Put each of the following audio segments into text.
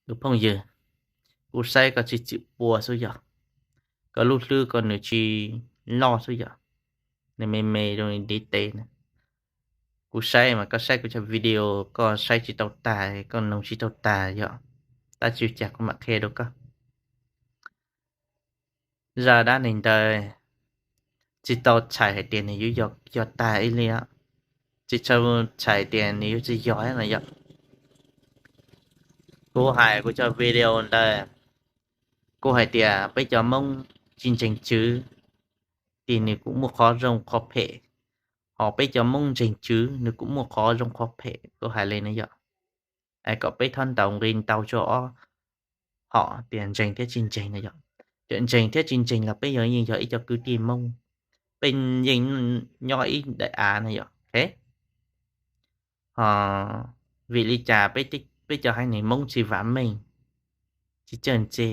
Tus phooj ywg, kuv saib koj tsis txwm pua xwb yog, koj lub hlwb koj nws tsis loj xwb yog, nws me me zoo li ntiv tes na. Kuv saib mas koj saib kuv cov video koj saib tsis tau tag, koj noog tsis tau tag yog, tab sis cas kuv mam qhia rau koj. Zaj dab neeg ntawd tsis tau txhais hais tias nws yuav yog tag ib li, tsis tau txhais tias nws yuav tsis yog no yog. Kuv hais kuv cov video ntawd, kuv hais tias peb cov Hmoob tsis ntseeg tswv, ces nws kuj muaj qhov zoo qhov phem, ho peb cov Hmoob ntseeg tswv nws kuj muaj qhov zoo qhov phem, kuv hais li na yog. Kom peb txhob ntaus nqi ntau rau ob hom tias ntseeg thiab tsis ntseeg no yog. Ces ntseeg thiab tsis ntseeg los peb yog yeej yog ib co kwv tij Hmoob, peb yeej nyob ib daim av no yog. Ho vim li cas peb cov haiv neeg Hmoob tsis vam meej, tsis txawj ntse?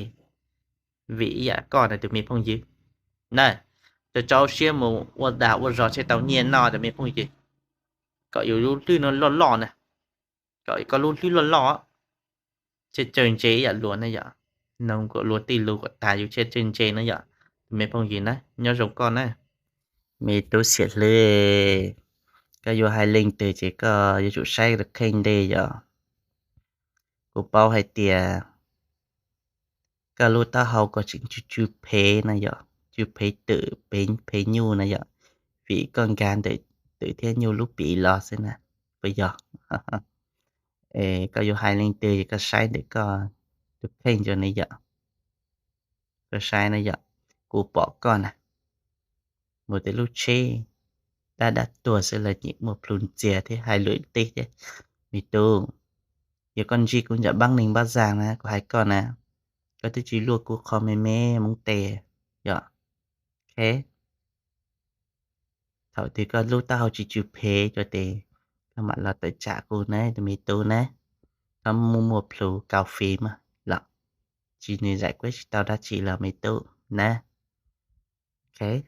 Vim ib yam koj na tus me phooj ywg na, rau rau siab mus ua dag ua zog thiaj tau nyiaj noj tus me phooj ywg. Kom yus lub hlwb no loj loj na, kom koj lub hlwb loj loj, thiaj txawj ntse ib yam luag na yom. Noog kom luag tej lus kom tag yus thiaj txawj ntse na yom, tus me phooj ywg na, nyob zoo koj na. Me tub xiam hlwb, koj yuav hais leej twg ces koj yuav tsum saib rau kheej ntej yom. Kuv paub hais tias koj lub taub hau koj tseem tsw tsw phev na yom, tsw phev twm phev nyuj na yom, vim koj nkag ntawm twm thiab nyuj lub pim los xwb na, puas yog? Koj yuav hais leej twg koj saib ntawm koj tus kheej rau ne yom. Koj saib na yom, kuv pom koj na, mus tej lub tsheb dab dab tuag xwb los nim muaj plhu ntxiag thiab hais lus teb thiab. Me tub, yog koj ntsib kuv nram npab neeg npab zag na, kuv hais koj na, koj twb tsis luaj kuv qhov me me Hmoob tes yom. Thaum twg koj lub taub hau tsis tsw phev rau tes koj mam los tawm tsam kuv na tus me tub na. Txhob muaj muaj plhu kau fiv mas los tsis nws zais kuj tsis tau dab tsi los me tub na. Ok.